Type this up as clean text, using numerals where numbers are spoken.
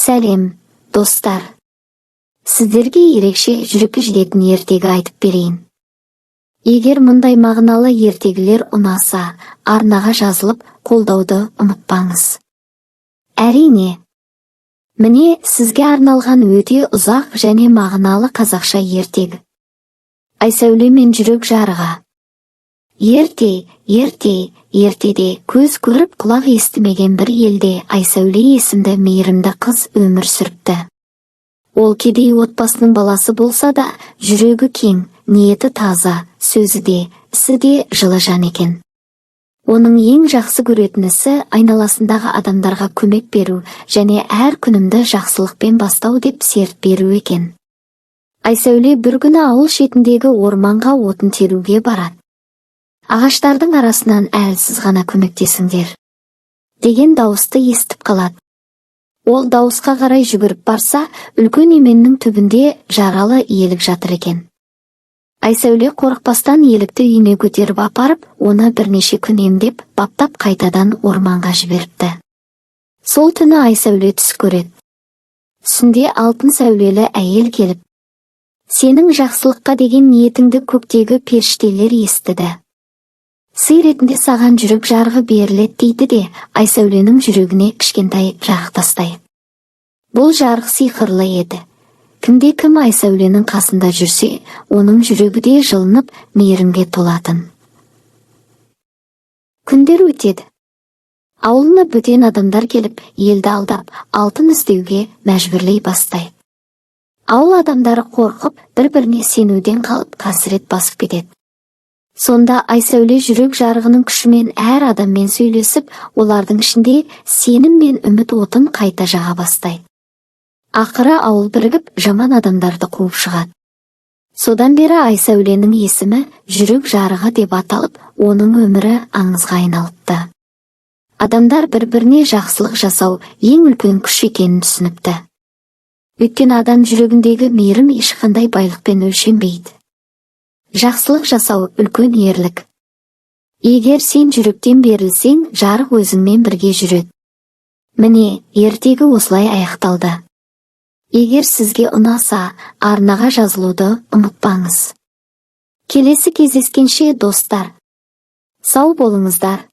Сәлем, достар! Сіздерге ерекше жүрекке жететін ертегі айтып берейін. Егер мұндай мағыналы ертегілер ұнаса, арнаға жазылып, қолдауды ұмытпаңыз. Әрине, міне, сізге арналған өте ұзақ және мағыналы қазақша ертегі. «Айсәуле мен жүрек жарығы». Ерте, ерте, ертеде көз көріп, құлақ естімеген бір елде Айсәуле есімді мейірімді қыз өмір сүріпті. Ол кедей отбасының баласы болса да, жүрегі кең, ниеті таза, сөзі де, ісі де жылы жан екен. Оның ең жақсы көретін ісі айналасындағы адамдарға көмек беру және әр күнімді жақсылықпен бастау деп серт беру екен. Айсәуле бір күні ауыл шетіндегі орманға отын теруге барады. Ағаштардың арасынан «Әлсіз ғана, көмектесіңдер!» деген дауысты естіп қалады. Ол дауысқа қарай жүгіріп барса, үлкен еменнің түбінде жаралы елік жатыр екен. Айсәуле қорықпастан елікті үйіне көтеріп апарып, оны бірнеше күн емдеп, баптап, қайтадан орманға жіберіпті. Сол түні Айсәуле түс көреді. Түсінде алтын сәулелі әйел келіп: «Сенің жақсылыққа деген ниетіңді көктегі періштелер естіді. Сый ретінде саған жүрек жарығы беріледі», – дейді де, Айсәуленің жүрегіне кішкентай жарық тастайды. Бұл жарық сиқырлы еді. Кімде кім Айсәуленің қасында жүрсе, оның жүрегі де жылынып, мейірімге толатын. Күндер өтеді. Ауылына бөтен адамдар келіп, елді алдап, алтын іздеуге мәжбүрлей бастайды. Ауыл адамдары қорқып, бір біріне сенуден қалып, қасірет басып кетеді. Сонда Айсәуле жүрек жарығының күшімен әр адаммен сөйлесіп, олардың ішінде сенім мен үміт отын қайта жаға бастайды. Ақыры ауыл бірігіп, жаман адамдарды қуып шығады. Содан бері Айсәуленің есімі жүрек жарығы деп аталып, оның өмірі аңызға айналыпты. Адамдар бір біріне жақсылық жасау ең үлкен күш екенін түсініпті, өйткені адам жүрегіндегі мейірім ешқандай байлықпен өлшенбейді. Жақсылық жасау – үлкен ерлік. Егер сен жүректен берілсең, жарық өзіңмен бірге жүреді. Міне, ертегі осылай аяқталды. Егер сізге ұнаса, арнаға жазылуды ұмытпаңыз. Келесі кездескенше, достар, сау болыңыздар!